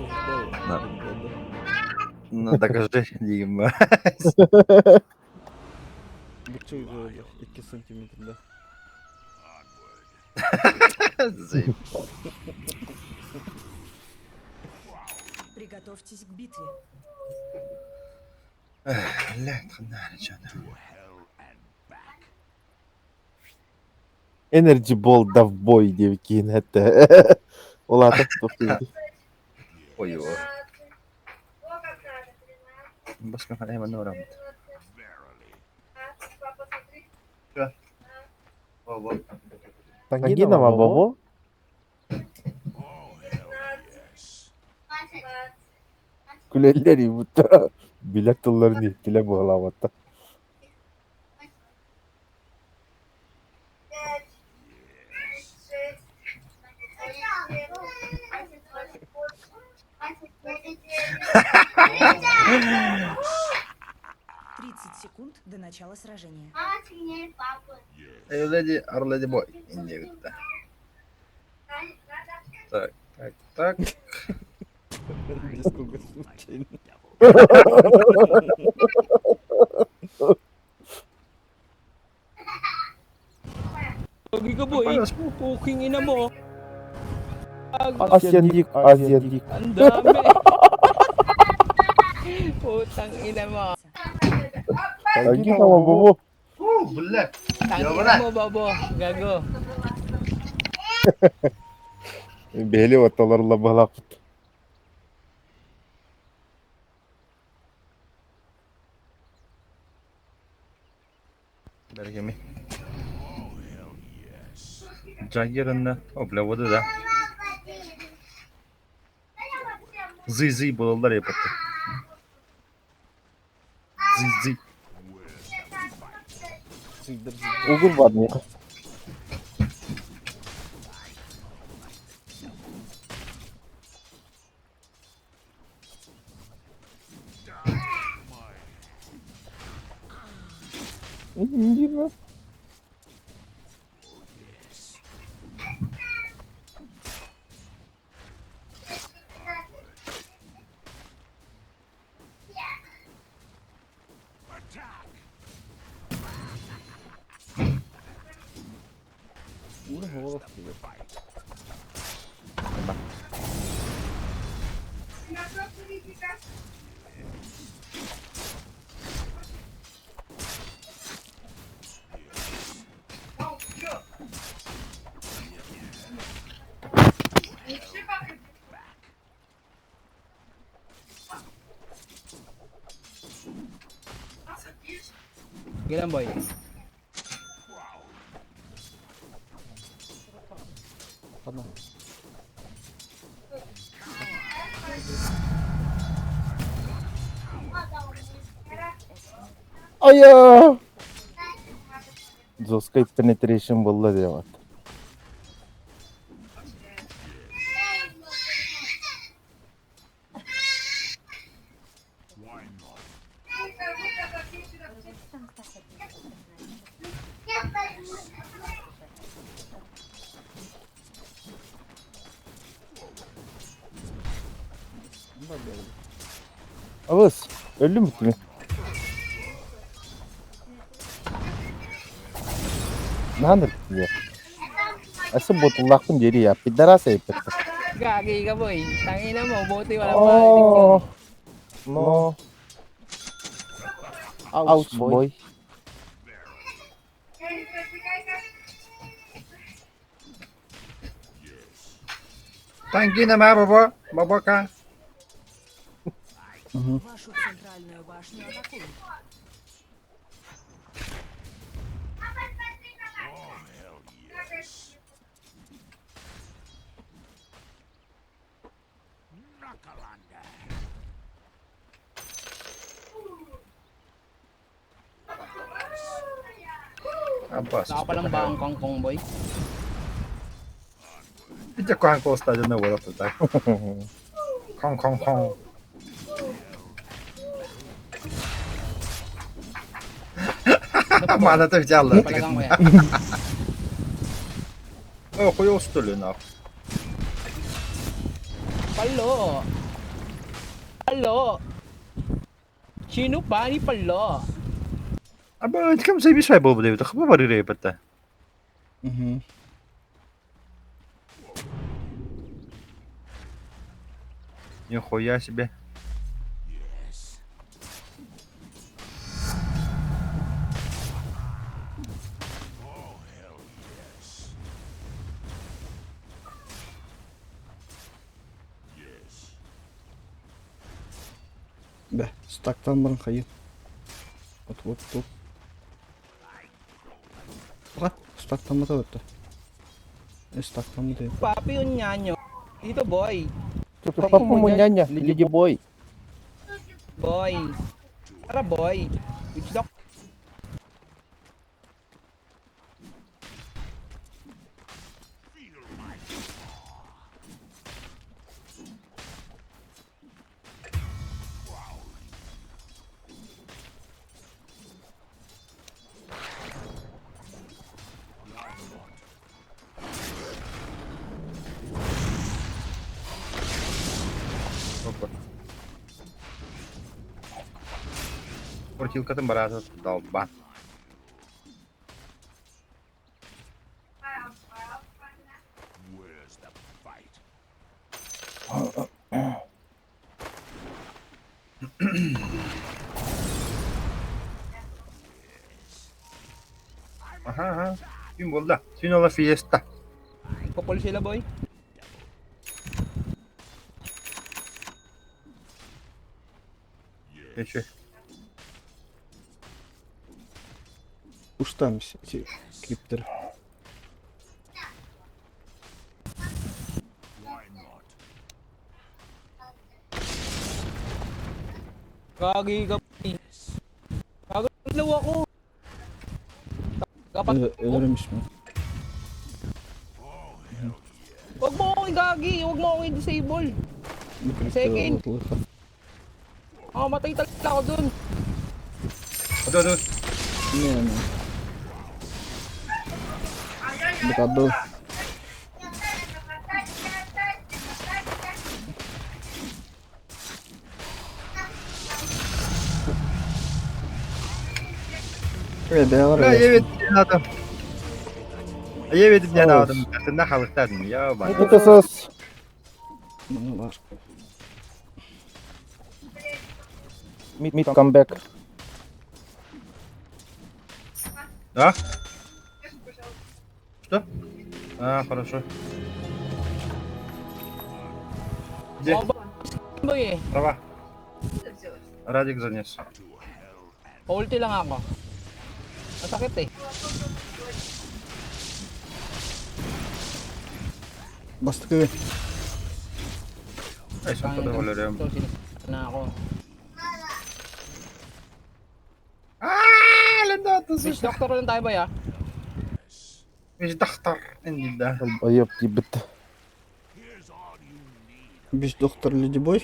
Осуждаю. На. Ну докажи диигин ба. Буччуй буолла 2 сантиметрда. Приготовьтесь к битве. Energy Ball Довбой диэбит киһини этэ. Ол аата туох диэбитий? Ой, Баска манна бараммыт. Тангинова Бобо? Күлэллэр будто билэр тылларын иһиттилэр быһалаабаттар. 30 секунд до начала сражения. Lady or Lady Boy диэбиттэр. Так, так, так. Дискуга случайно. Gagi ka boy. Puking ina mo. Asian League, Asian League. Ang dami. Putang ina mo. Тангинова Бобо. О, бля. Tangina mo, bobo. Gago. Бэйэлии ортолорун быһалааппыт. Бэргеми. Джаггерынна. О, бля, вот да. Зый-зый буолаллар епатты. Зый-зый. Угун баар миэхэ. Дима. Gilan boy. Tama. Айа! Жесткий penetration буолла диэбит. Абыс, өллүм бүттүм. Наһаа да Асы ботуллаахпын диэри я пидорас эйппэттэр. Gagi ka boy. Tangina mo, buti wala pa. Tingnan. Оо. No. Ouch boy. Тангина ма баба, бабака. Вашу центральную башню атакуют. Аббас. Saka palang bangkang kong boy. Ити куан костадына буолар так. Кон кон кон. Маната взяла. Palagang ko yan. О, хуй устулина. Palo. Palo. Chino pani palo. Аба кем заебись буолбут эбит. Хабы барыыр эбит. Угу. Нихуя себе. Бэ, стактан баран хайы. Вот вот тут. Ага, стактаммата өттө. Стактаммыта. Papi un ñaño. Dito boy. Папа муняня, леди бой. Boy. Tara boy. Witch doc. Опа. Крутилкатын барата долбан. Ага, ага. Күн буолла. Күн ола фиеста. Popol sila boy. Еще. Устам эти криптеры. Gagi ka. Gagi daw ako. Dapat Ölürmüş mü? Wag mo akong gagi, wag mo akong i-disable. Bu kriptör Second. ortalıkta. Oh, matay talaga ako dun. Hadi hadi. Ne yani? Bu kadar. Evet, var Бля, ya. я ведь не надо. Я ведь не надо. Ты нахал я бана. Это сос. Bunu var. Mid, mid come back. Да? Что? А, хорошо. Где? Oh, boy eh. Трава. Радик занес. Ulti lang ako. Masakit eh. Bastık evet. Ay, son kadar oluyorum. Ito, sinasaktan na ako. Ааа, лента Witch doctor lang tayo boy ah. Миш дахтар. Инди да. Долбоёб ебет. Biz doktor Lady Boy.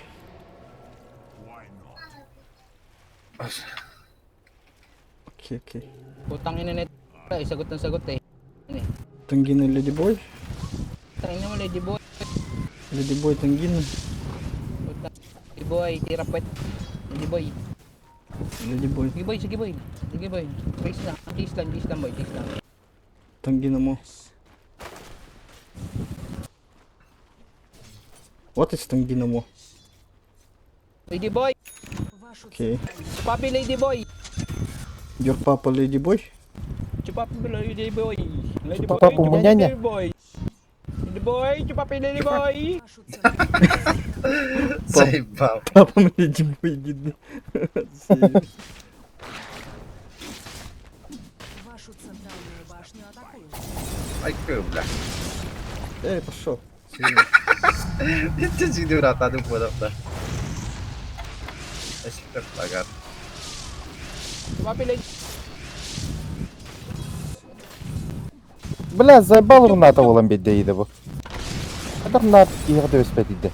Okey okey. Putang ina net. Ay, sagot ng sagot eh. Ano eh. Tangina Lady Boy. Tangina mo lady boy. Lady Boy Tangina. Putang lady boy, tira puwet. Lady boy. Lady Boy Sige boy, sige boy. Sige boy. Chase lang, chase lang, chase lang boy, chase lang. Tangina mo. What is Tangina mo? Lady boy, Вашу Okey. papi lady boy. Your papa Lady Boy. Chupapi lady boy. Lady boy, Chupapi mo niya niya. lady boy. Lady boy, chupapi lady boy. Вашу центральную Заебал. Папа Lady Boy dedi. Вашу центральную башню атакуют. Ай, кö, бля. Эй, пошел. Ты жигди братан буолапта. Эсиктер лагар. Chupapi lady. Бля, заебал Рената буолан биэрдэ бу. Атах наар киһиэхэ түбэспэт иде.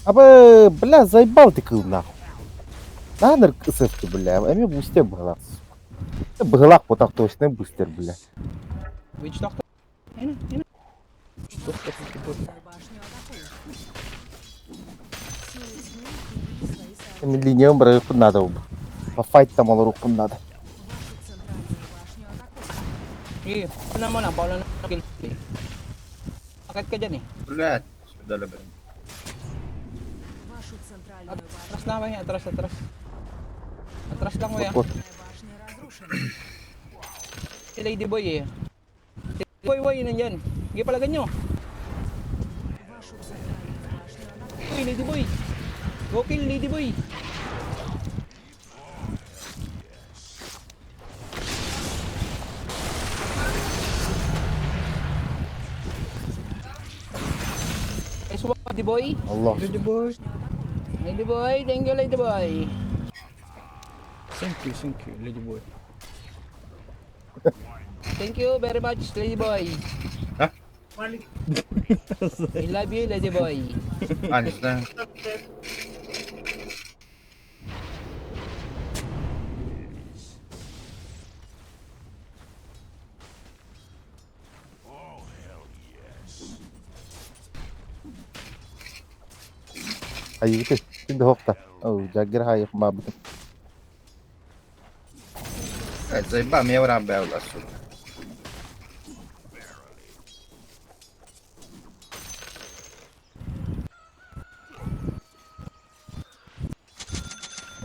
Аба, бля, заебал ты кыл нахуй. Нааныр ысырты, бля, эми бусте была. Быһылаах бутах точно быстер бля. Witch Doctor. Ayun na, ayun na. Центральную башню атакуют. Силы тьмы укрепили свои сооружения. Миллениум бырайыппын надо бу. По файт там олорукпун надо. Вашу центральную башню атакуют. Sige, na mo lang, Paolo na kill. Akit ka dyan eh. Блядь, сюда блин. Вашу центральную башню. Atras na kayo, atras, atras. Atras lang kuya. Вот. Башня разрушена. Si Lady Boy eh. Si Lady Boy, boy, nandyan. Sige, palagan nyo. Вашу центральную башню атакуют. Uy, Lady Boy. Go kill, Lady Boy. Nice one, Lady Boy. Allah. Lady boy. Lady Boy, thank you, Lady Boy. Thank you, lady boy. Thank you very much, Lady Boy. Huh? I love you, Lady Boy. А, не знаю. Айыты. Şimdi hopta. Оу, жаггер хайых мабытым. Блядь, заебал, меня враг бил, сука.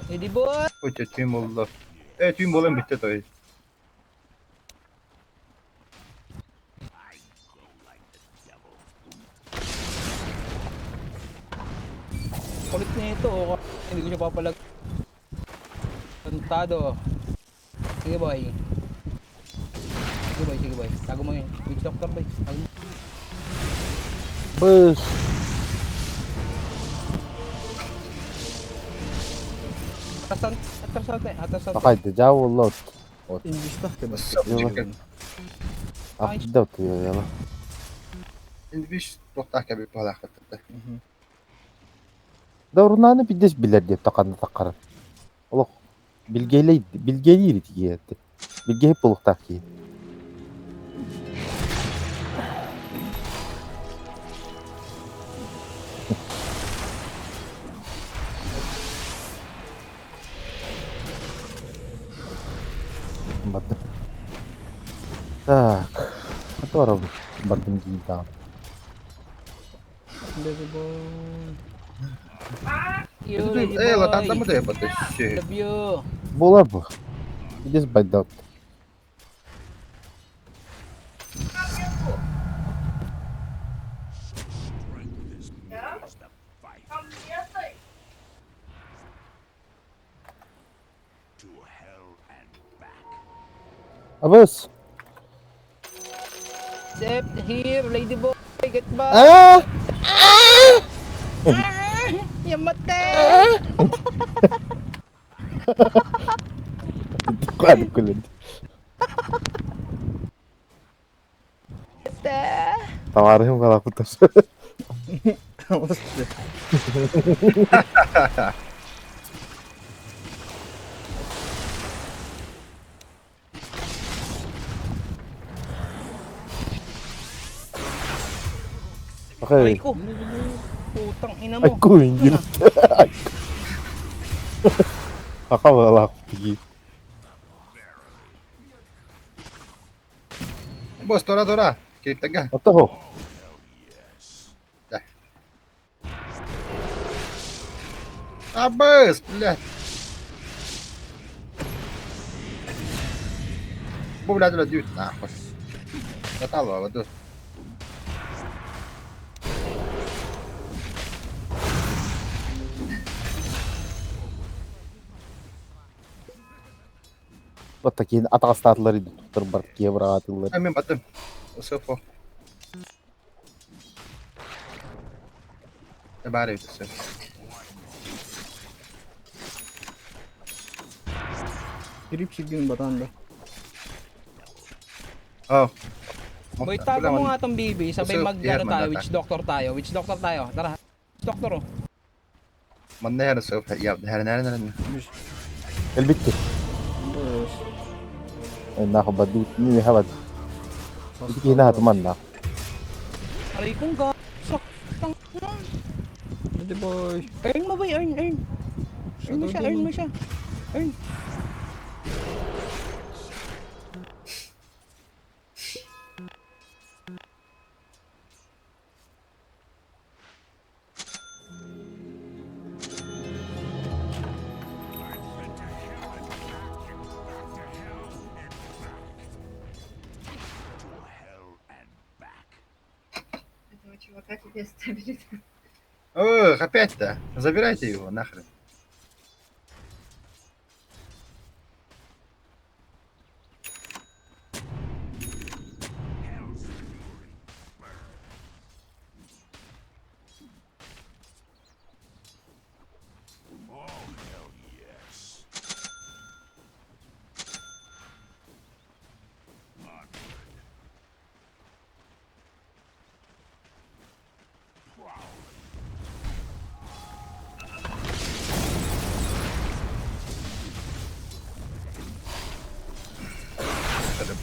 Lady Boy! Ой, тебя тюм болду. Э, тюм болан битте то есть. Kulit na ito. oh. Hindi ko siya papalag. Tantado. Sige boy. Sige boy, sige boy. Tago mo yun. Witch doctor boy. Tago mo. Быс. Atras, atras natin. Atras natin. Хайды, жабылла. Инвестах кэбэ. Сука. Ахда туяла. Инвиш тохтах кэби палах битте. Дорунаны бидес билер деп тақанды таққарын. Олох билгелей билгелейр тиетти. Билгей булуктак ки. Бардым. Так. Которым бардым дейді. Lady boy. You, Lady Э, латан boy. там да бат. Love you. Болар бұл. Бидес байдап. Абыс. Except here, Lady boy. Get back. Аа! Yamate! Кадып күледі. Товарым қала құтыр. Aray Ай, ko. Putang ina mo. ай көйін Ақа бала құтыр. Босс, тора тора. Кириптага. Ата хо. Абыс, блядь. Бу, блядь, блядь, дают нахуй. Наталва, воду. Вот такие атағастатылар еді тұр бар кебір атылар. А мен баттым. Сыфо. Бары все. Кирипчигин батанда. Oh. Boy, tago mo nga tong baby. Sabay Gusto- mag yeah, ano tayo, mandata. witch doctor tayo. Witch doctor tayo. Tara. Witch doctor oh. Манна хэр сөп я хэр нэр нэр. Әлбетте. Бос. Нахуй баду, не хават. Ити на туман на. Aray kong ga... Sak... Tang... Hindi boy. Earn mo boy, earn, earn. Earn mo siya, earn mo siya. Earn. Этого чувака тебе оставили. Ох, опять-то. Забирайте его нахрен.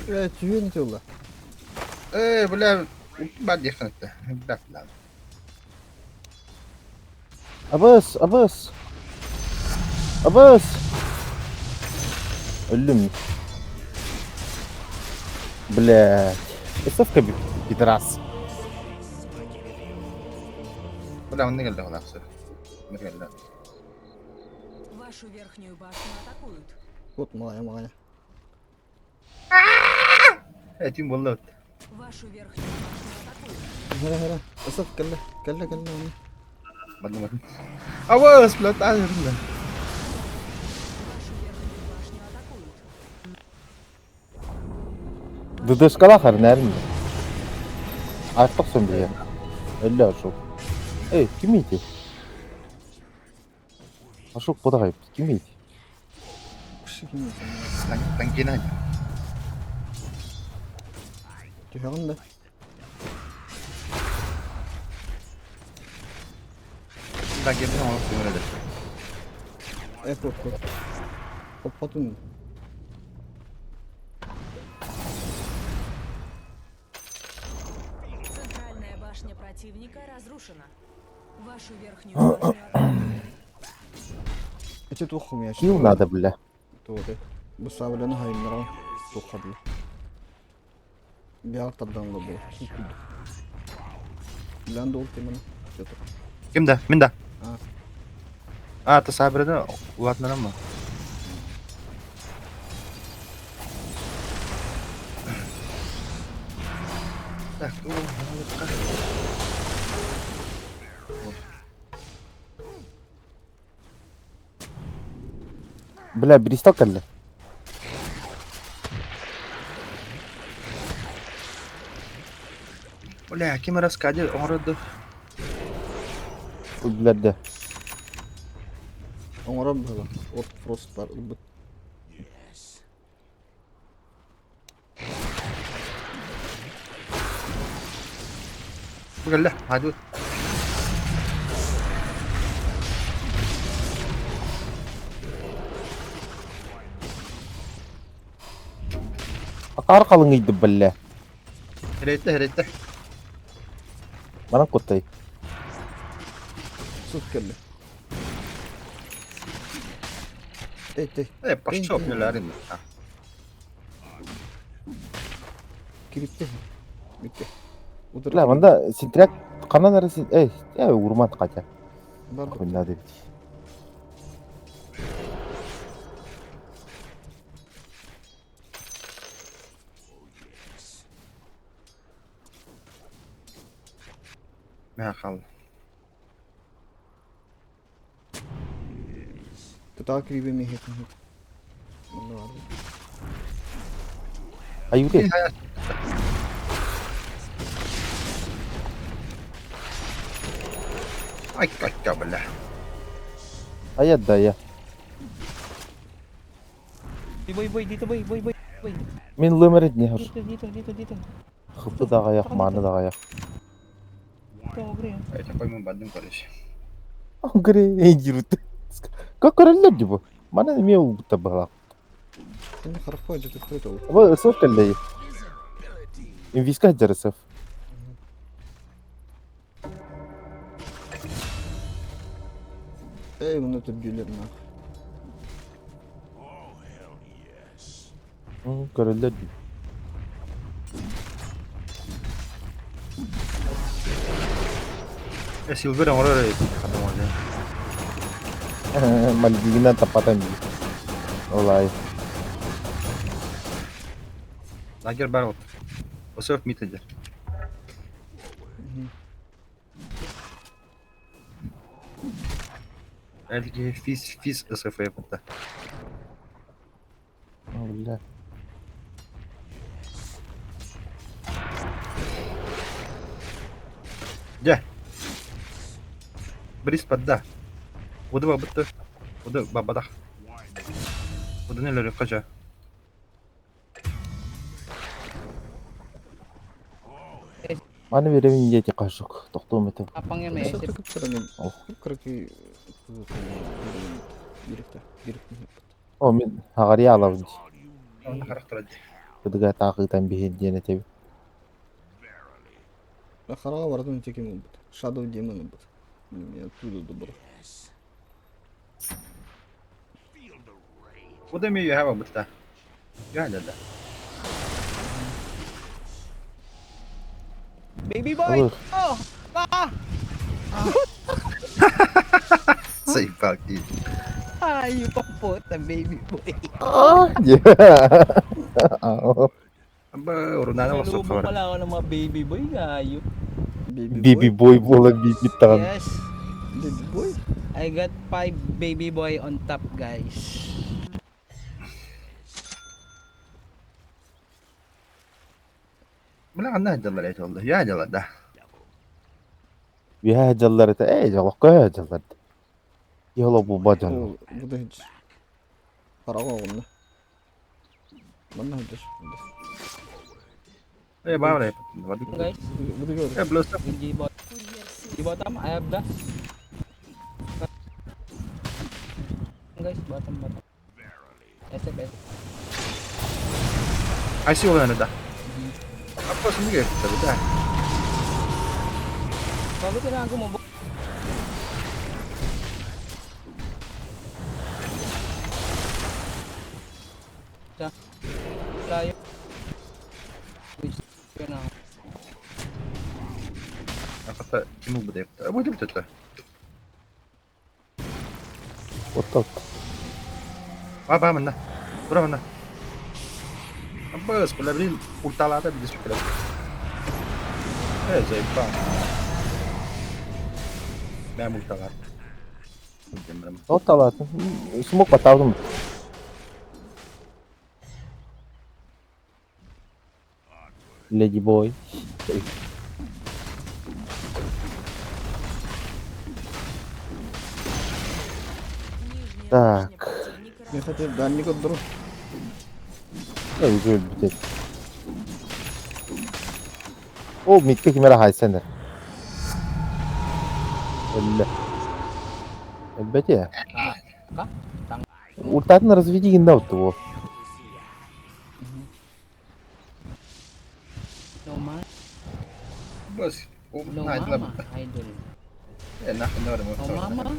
Э, түһүөн ити ыла. Э, бля, бад дихнет. Бля, бля. Абыс, абыс. Абыс. Өллүм. Блядь. Эсэфка пидорас. Бля, он не geldi ona aksı. Ne geldi? Вашу верхнюю башню атакуют. Вот малая малая. Этим булды. Вашу верхнюю башню атакуют. Хара хара. Асaf кэллэ. Кэллэ кэллэ оны. Бады бады. Абыс, бля, тайр, бля. Вашу верхнюю башню атакуют. Дыдышкала харнәрин. Артык сон бия. Өллө ашук. Эй, ким ити? Ашук куда кайып? Ким ити? Куши ким Танкина. Түһэҕин да. Танкина onu söyledi. Э, кот кот. Хоппотун. Центральная башня противника разрушена. Вашу верхнюю башню атакуют. Эти туох я. Кил надо, бля. Туох. Бу сабыланы хайыннара туоххадла. Биар тардан лобу. Билан да ултымын. Ким да? Мин да. А. А, ты сабрыды улатнара mı? Так, ну, Бля, перестал кэллэ. Бля, ким раскади, оңорду. Бля, да. Оҥорор быһыла. От фрост бар ылбыт. Бля, hadi. Акар калың иди, бля. Херете, херете. Манан куттай. Суп кэллэ. Эй, эй, Э, пошел, мне ларин. кирипте. Бүтте. Утыр. Бля, манда синтряк канан арасы, эй, э, урман катя. Бар. Хуй надо бить. Мен хал. Тутаа кириби мехет. Мында бар. Аюре. Ай, катя, бля. Ая да я. Boy, boy, dito boy, boy, boy. Boy, Мен лымырыт не хаш. dito, dito, dito, dito. Хыпты дагы аяк, маны дагы аяк. Ito, pre. Ай, такой мы бадым, короче. Гре, эй, дирут. Как король бу? Мана не будто была. Кини харахпа дьэ ол. Бу ысык кэллэй. Инвиска дьарысов. Эй, муну түрдүүлэр нах. Көрөллөр дии. Силвер оҥорор Мальдивинан таппатан дии. Ол аайы. Лагерь бар вот. Осов митедер. Әлге физ физ СФ yaptı. Бля. Дьэ. Бриз подда. Уды бабытты. Уды бабадах. Уды нелер кача. Маны беремин диэти кашык. Тохтуом этэ. Tapang yan, may SF. Кыракый биирикте биирикте. О, мин хаҕарыйа алабын дии. Онно харахтара дии. Кыдыга таахыытан биһир диэн этэбин. Хараҕа барытын теким ылбыт. Shadow Demon ылбыт. Мен оттуда добро. Уды ми юһа бабытта. Юһа да. Baby boy! Ох. Oh! Ah! Сайпак дии. Ay, puta, baby boy. Аба урунана Nalubog васып pala ako ng mga baby boy, gayo. Биби бой буолан биибит даҕаны. Yes. Baby boy? I got 5 baby boy on top, guys. Бля, анна дьаллар эти олла. Я дьаллар да. Үөһээ дьаллар этэ, ээ дьолокко үөһээ дьаллар. Киһи булба дьон. Ол бу да хараҕа оҕунна. Манна сылдьар. Э, баара. Guys, Бу да Э, блөстө. G bot. G bottom, I have the. Guys, bottom, bottom. SF, SF. Айси олана да. Аппа сымыга да. Bago tinago mo, Sa tayo. Which yun ako. Ахата ким бу деп. Бу деп төттө. Оттот. Ба ба манна. Тура манна. Абба скола блин ульталата билис сүкеле. Э, зайпа. Мә ульталат. Отталатын. Смок батабым. Lady boy. Нижняя Так. башня противника Мен хотел дальний көрдөрүм. Э, уже өлбүт. Ол митке кимere хайсаныр. Өллө. Өлбөтө. Ka? Tang. Ультатын разведи гинде отту. No man. Бас. No На, mama, idol. Э, нахуй норм. No mama.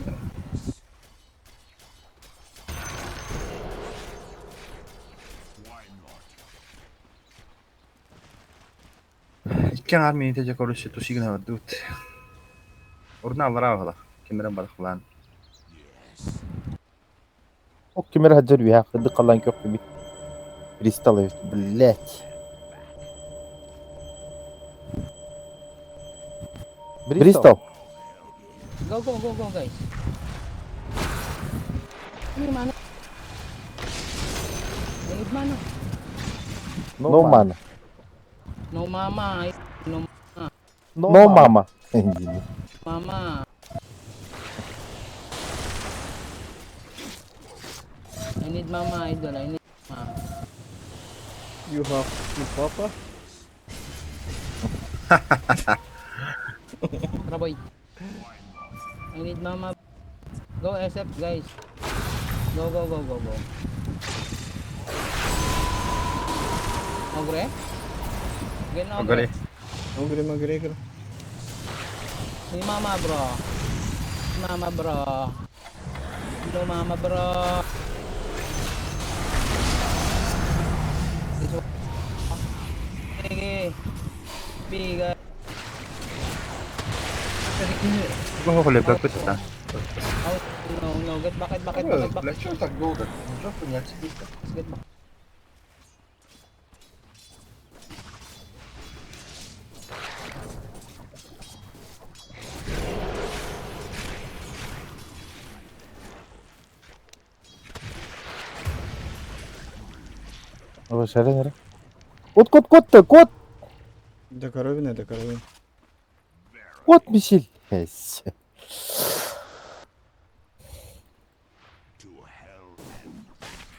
Иккен армия теже көрүшү тусигна бардут. Урна алара бала. Кимерен балыклан. О кимere хаджар бия кыды калан көк би. Кристалл, блять. Бристол. Go, go, go, go, guys. Ano yung mana? I need mana. No mana. No mama. No No mama. mama. I need mama, idol. I need mama. You have your papa? Tara, boy. I need mama. Go SF, guys. Go, go, go, go, go. Ogre? Gen Ogre. ogre. Ogre McGregor. Si mama bro. Mama bro. Hello mama bro. This one. Sige. Bigay. Бага та. Oh, no, no. Get back, get back, get back, get back. Бля, чё так долго? Жопу не отсидит-то. Get back. Aba şöyle nere? Кот кот кот да кот. До коровины, до коровины. Кот мисил. Эс.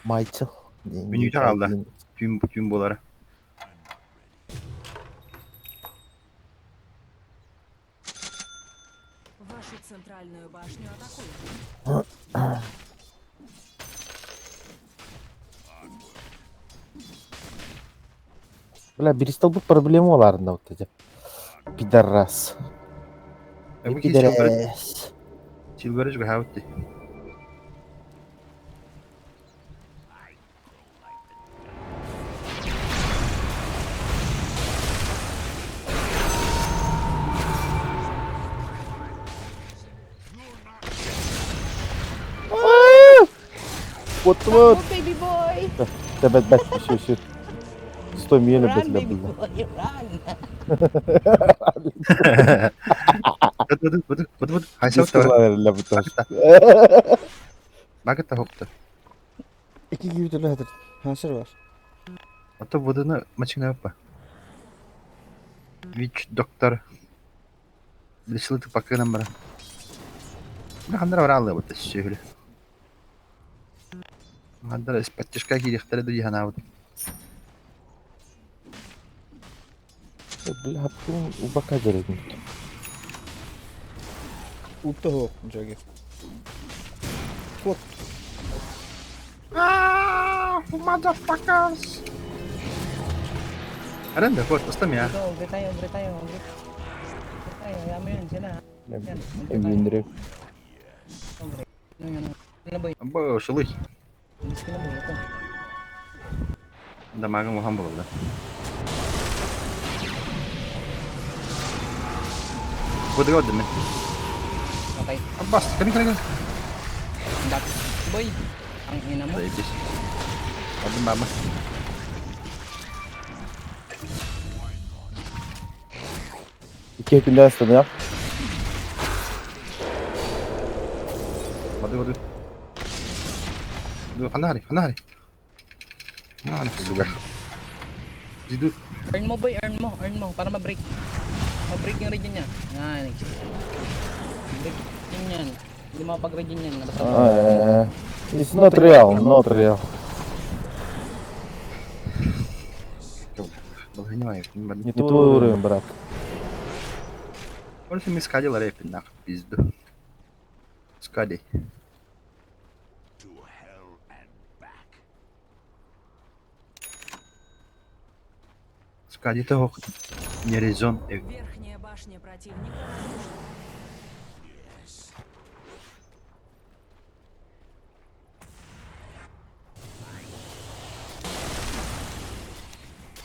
Майчыл. Мүнүүтэ хаалла. Түүн түүн буолара. Вашу центральную башню атакуют. Бля, перестал быть проблема оларында вот эти. Пидорас. Бу киһи Силбер Пидорас. Силбер жүгәһәбит дии. Вот вот. Go, baby boy! Бэт бэт все все. Стой миэнэ Run, бэт baby бэт. boy, run! Бут бут бут бут бут. Хайсау та. Багата хопта. İki gibi türlü hatır. Hansır var. Ото будуна мачина па. Вич доктор. Билсилы пакынан бара. Хандара бара алла бут сөйлө. Хандара испаттишка кирихтере ду яхана бут. Бля, убака жередин. Упта хоқ, джаги. Кот. Motherfuckers. Аренда, вот, оставь Go, ogre tayo, ogre tayo, ogre. Ogre tayo, hayaan mo yun, sila. Yan, ogre tayo. Эвиндрев. Ogre. Ano yun, ano? Ano boy? Бо, шылый. Miss ko na boy, ito. Дамагын улахан буолла. Куда годым? Okay. Аббас, ками ками. Ang dami. Boy, ang ina mo. Заебись. Ладно, мама. İki hepimden ya. Воды, воды. Фонарик, фонарик. Фонарик, сука. Иду. Earn mo boy, earn mo, earn mo para ma-break. Ma-break yung region niya. Yan. Break yun yan. Hindi makapag-region yan. Nabasa mo. It's not real, not real. Не твой уровень, брат. Больше мы скадил репин, нахуй, пизду. Скади. Скади того не резон. Верхняя башня противника разрушена.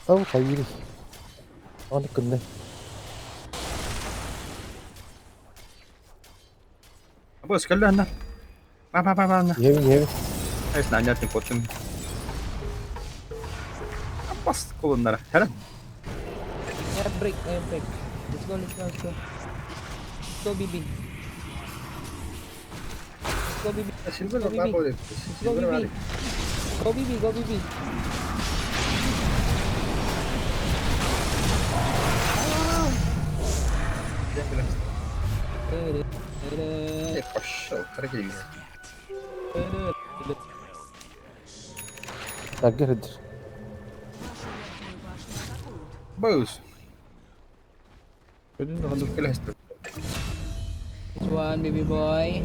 Сау хайыр. Оны күнне. Або скалля на. Ба ба ба ба на. Евин, евин. Айс на нятны котым. Апас колоннара. Хара. Air break, air break. Let's go, let's go, let's go. Let's go, BB. Let's go, BB. Silver Go, BB. Let's go, BB. Go, BB, go, BB. Пошел, красивый. Так, гердер. Вашу верхнюю башню атакуют. Боюсь. Ödün de hadi. This one, baby boy.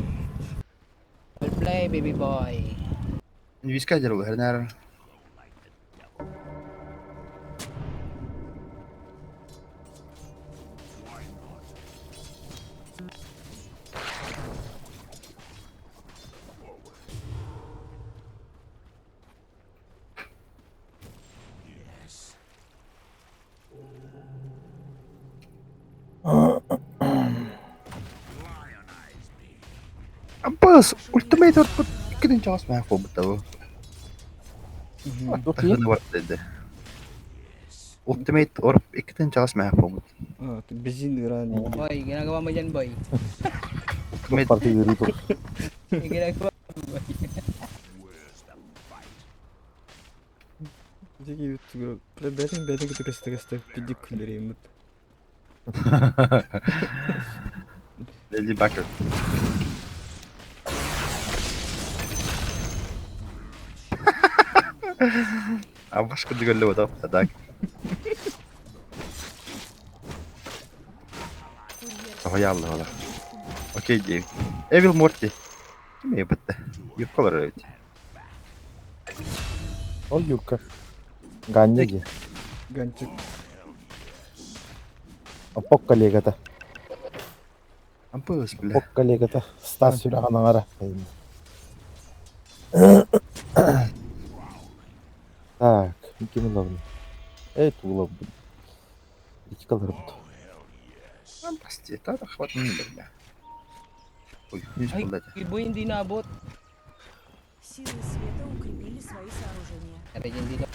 Well play, baby boy. Виска деру, хернер. Абыс, ультимейт орпут иккитин чаҕас маһа буолбута бу. Туох Таһына Ultimate орп иккитин чаҕас маһа буолбут. А, ты бензин иран. Boy, ginagawa mo dyan, boy. Ultimate партия тур. May ginagawa mo, boy. Бэтин бэтин кытта кэстэ пидик күллэреймит. Lady Backer. Абаш курдук өллө бодо так. Соһуйаалла ола. Окей, Дейв. Evil Morty. Ким ебытты? Юркалар öyle. Ол Юрка. Ганни ди. Ганчик. Опок коллегата. Ампыс, бля. Опок коллегата. Стас сүрэҕин аҥара. Так, ким ылабын? Эй, тугулабын. Икки каларбыт. Ампасти, та хват не бля. Ой, не Ay, спалдать. boy, hindi naabot. Силы света укрепили свои сооружения. Regen dito.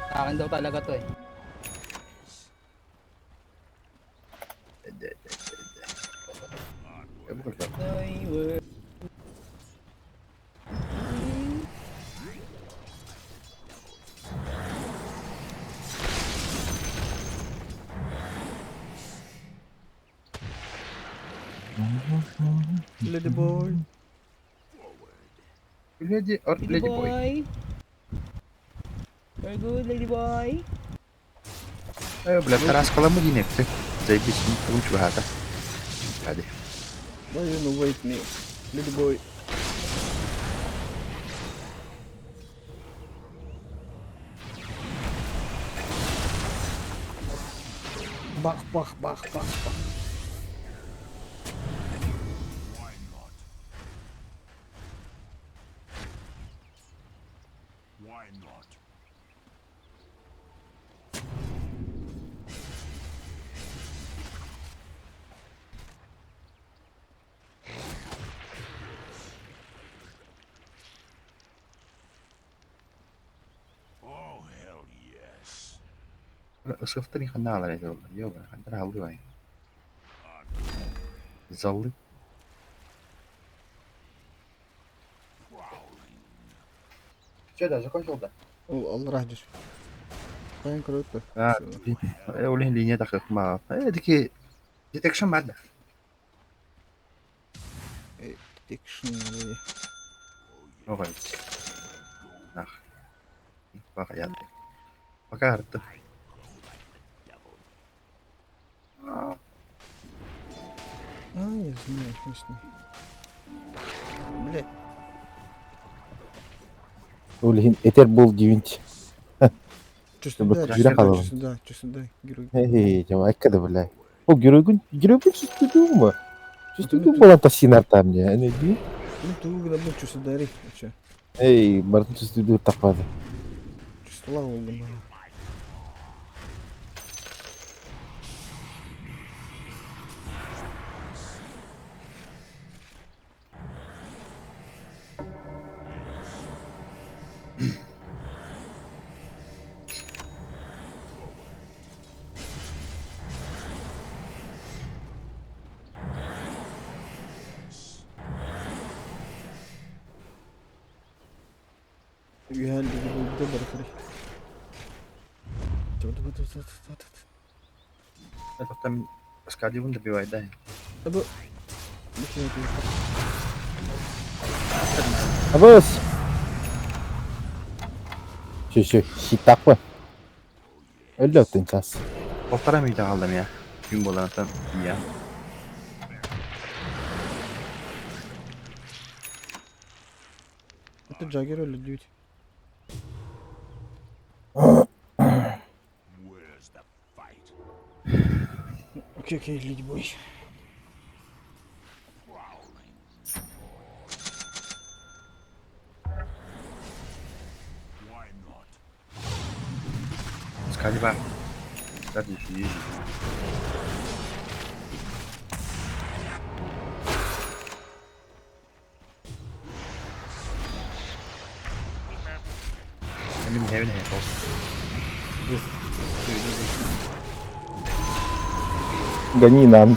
Sa akin daw talaga to eh. Ay, word. Lady boy. Lady or Lady Lady Boy. boy. Very good, lady boy. Э, бля, Тарас Коломудин, заебись, не чугата. Ради. Why you no wait me? Lady boy. Бах, бах, бах, бах, бах. Ысыфтын ханна алар эти Йо, ханна алды бай. Заллы. Все, да, закончил, да? Ол алларах дьүс. Қайын круто. А, блин, олин линия так ма. Э, дики детекшн бад. Detection. Ой. Нах. Баха я. Пока арты. А, я знаю, конечно. Блять. Ол иһин этер бол дивинт. Чё сюда, Жүрө чё сюда, хаалабын. чё сюда, чё сюда, герой. Эй, жама айккада бля. Ол геройгун геройгун чувствуйдума. Чувствуйдум болан тасинар там не. Эне ди. Ну, ты угда был, чё сюда, ри. Чё? Эй, барын чувствуйду таппады. Чувствовала олдым. Үһәл булды бер хәл. Это там Скадивун добивает, да? Абы. Абыс. Шө шө, хитакпы. Өллө оттын час. Полтора минута алдым я. Күн болан там я. Это Джаггер или Дють? Окей, окей, ледибой. Скадива. Скади сидишь. Мин иһэбин иһэ ол. Гони нам.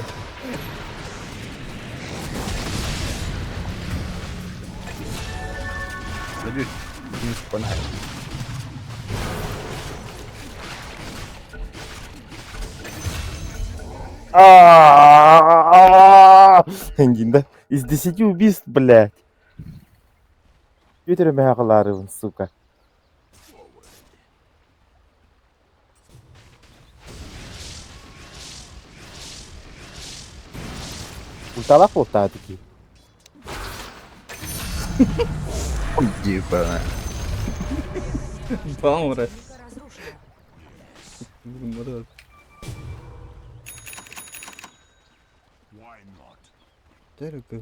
Өлүү. Минус пана. Да. Из 10 убийств, блядь. Бүт эрэ мэһэ сука. Ульталаах буолтаҕа ити. Типа. Баумра. Разрушена. Мурат.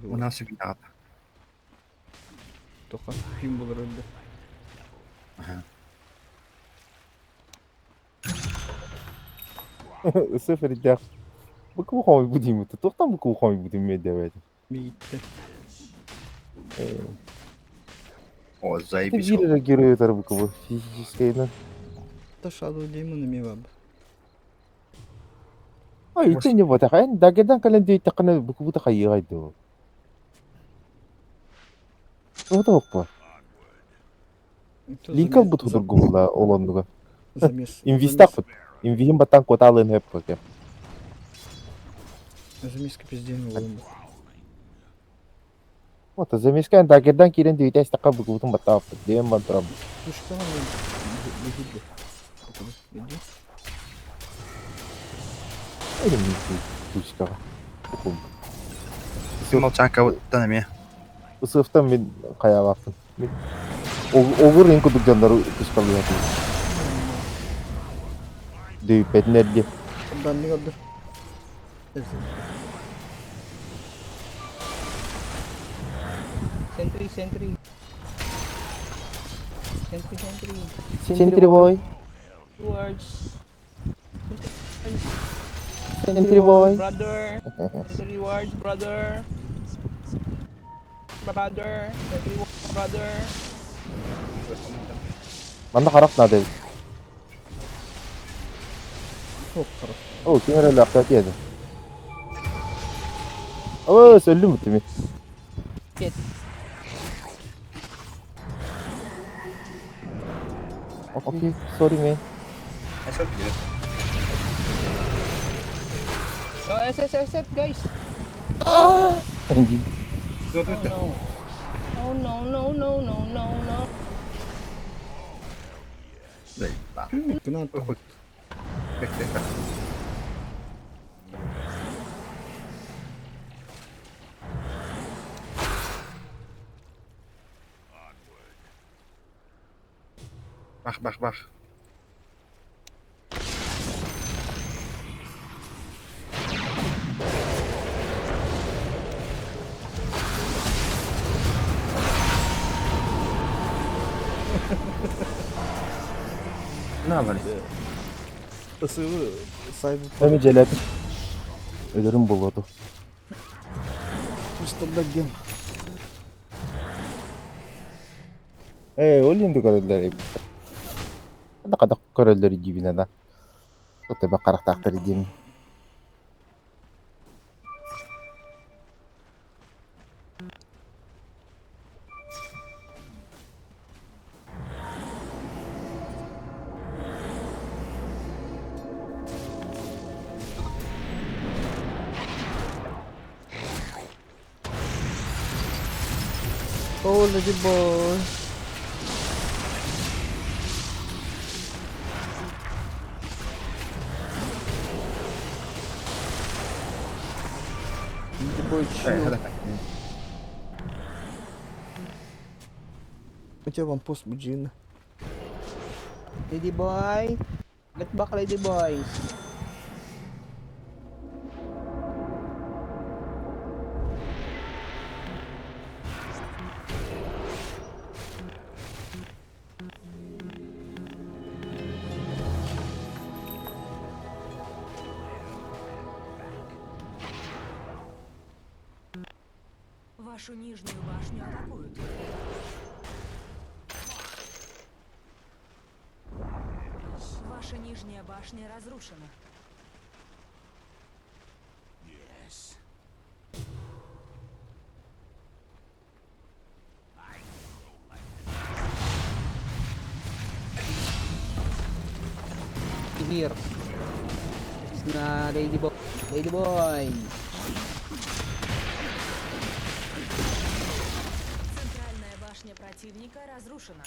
У нас всегда. Тоха ким булар öldü. Ага. Сыфыр дях. Бу хомой будем это. Тохтан бу хомой будем медевет. Bitti. О, Ты заебись. бир реагирует арбукову физически. Та Shadow Demon ми баб. Ай, ити не вот ахай. Дагедан кален дей такана букубута хайыгайду. Тота оппа. Линкал бут худургула олоннуга. Замес. Инвистак бут. Инвихим баттан коталын хөп көке. Замеска пизден олонду. Вот, замескан дагердан кирен дейте стака букубутун баттап. Дем бантырам. Пушка он бегит. Иди. Ай, не пушка. Букум. Молчанка вот тан эме. Ысыфтан мен каялаппын. Мен огур эн кудук жандар пушкалый атым. Дөйпетнерди. Ben ne kadar? Sentry, sentry. Sentry, sentry. Sentry boy. Towards. Sentry boy. Brother. Sentry wards, brother. Brother. Sentry wards, brother. Манна харах надо. Çok taraf. О, кемер эле актат еді. О, сөллүм битими. Shit. Окей, sorry man. Oh, S, S, S, S, guys. Анги. Oh no. Oh no, no, no, no, no, no. Günah. Бах, бах, бах. На, вали. Isıvı sahibi Эми желетим. Өлөрүм болду. Mustafa gem. Э, ол енді көрөлдөр. Ада када көрөлдөр дибине да. Оте бакарактактыр дим. Oh lady boy. Lady boy chill. У тебя вам пост буджина. Lady boy. Get back, lady boys. Вашу нижнюю башню атакуют. Ваша нижняя башня разрушена. Here. Na Lady Boy. Lady Boy. Центральная башня противника разрушена.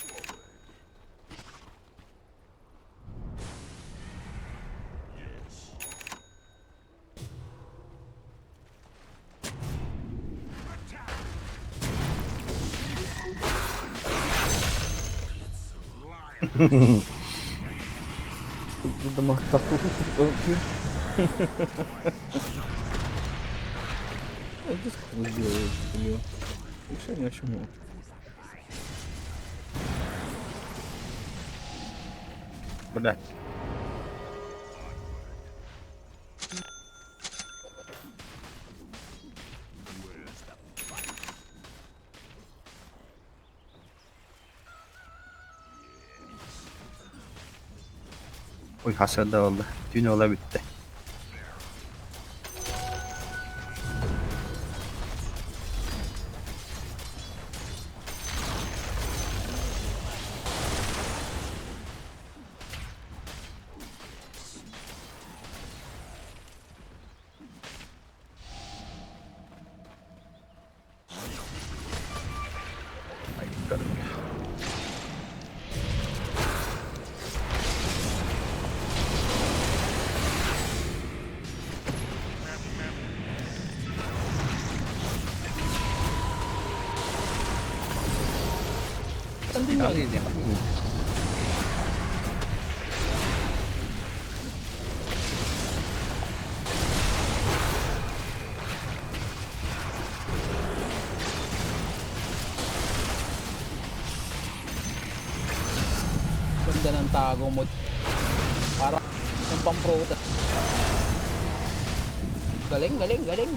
Блядь. Ой, hasarda oldu. Dün ola bitti. Ay, karım. Saan din yun? Ganda ng tago mo. Para yung pang-pro. Galing, galing, galing.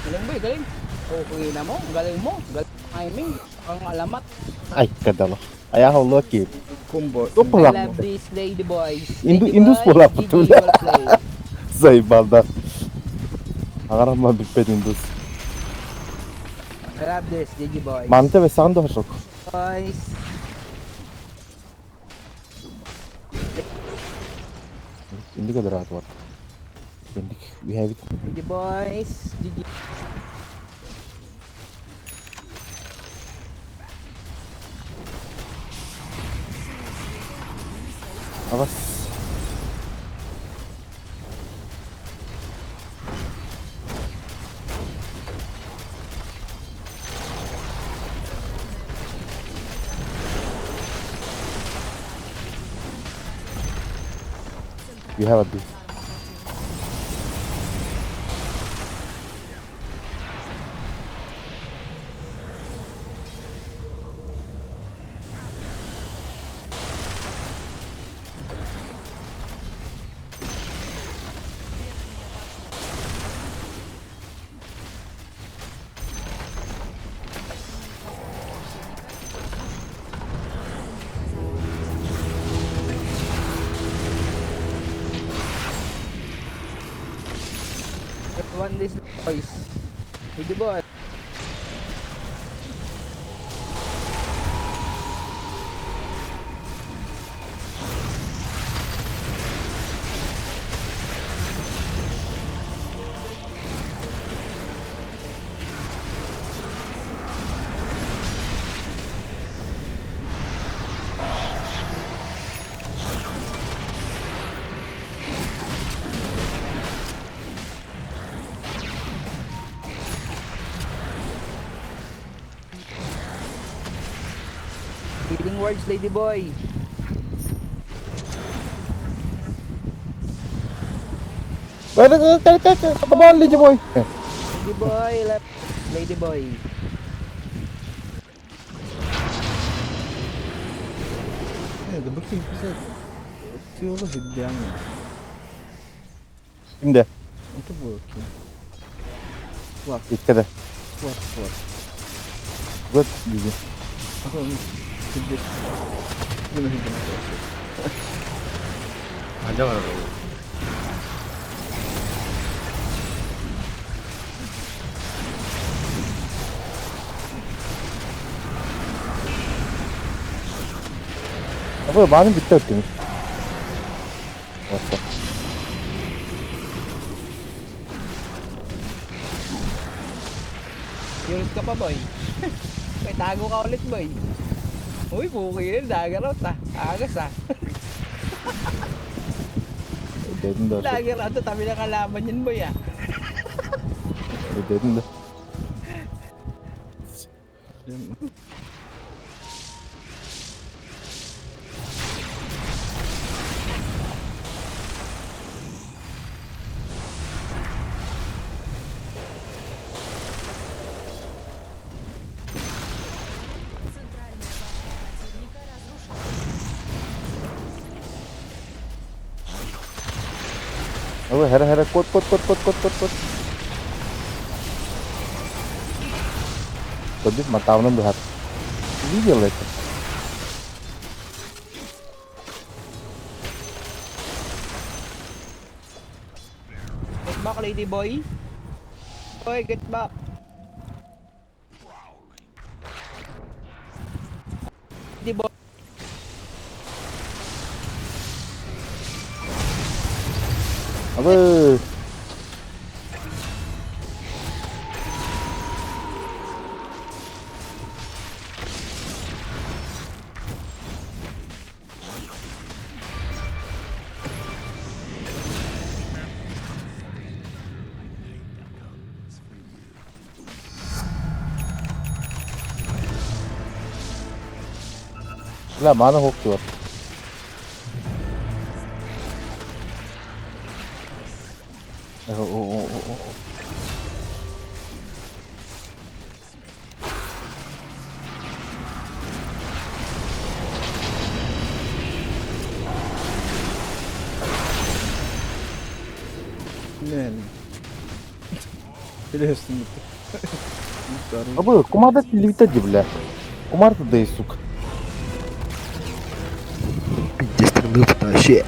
Galing boy, galing. Okay na mo, galing mo. Galing timing, ang alamat. Ay, kadalo. Ayaw lucky. Комбо. I Опа. love these lady boys. Инду- Lady индус boys, буолар GG, бутула. well played. Заебал да. Агарама бүппэт индус. I love this, GG boys. Манта весаан дохшок. Boys. Индиго дөрөт бар. Индик we have it. Lady boys. GG. Авас. You have a beef. One this boys. Lady boy. Healing words, lady boy. Come on, lady boy. Lady boy, left. Lady boy. Да бакин писать. Теологи дианы. Şimdi Это было окей. Класс, иткede. класс, класс. Вот бизи. А то он пиздец. Хадьа барар ол. Абы баанын бүттэ өттүмүт. Отто. Curious ka pa, boy. May tago ka ulit, boy. Uy, puki yun. Dagger out ah. Agas ah. Dedim de. Dagger out. Tabi ng kalaban yun, boy ah. Dedim de. Центральная башня противника разрушена. Абы хара хара кот кот кот кот кот кот кот. Тобит матавнын быһар. Видел это? Get back, lady boy. Boy, get back. Lady boy. Абы Ла мана хоктуар. О. Не. Билесин бит. Абы кумарда левита бля. Кумар да и сука. Пиздец, вообще.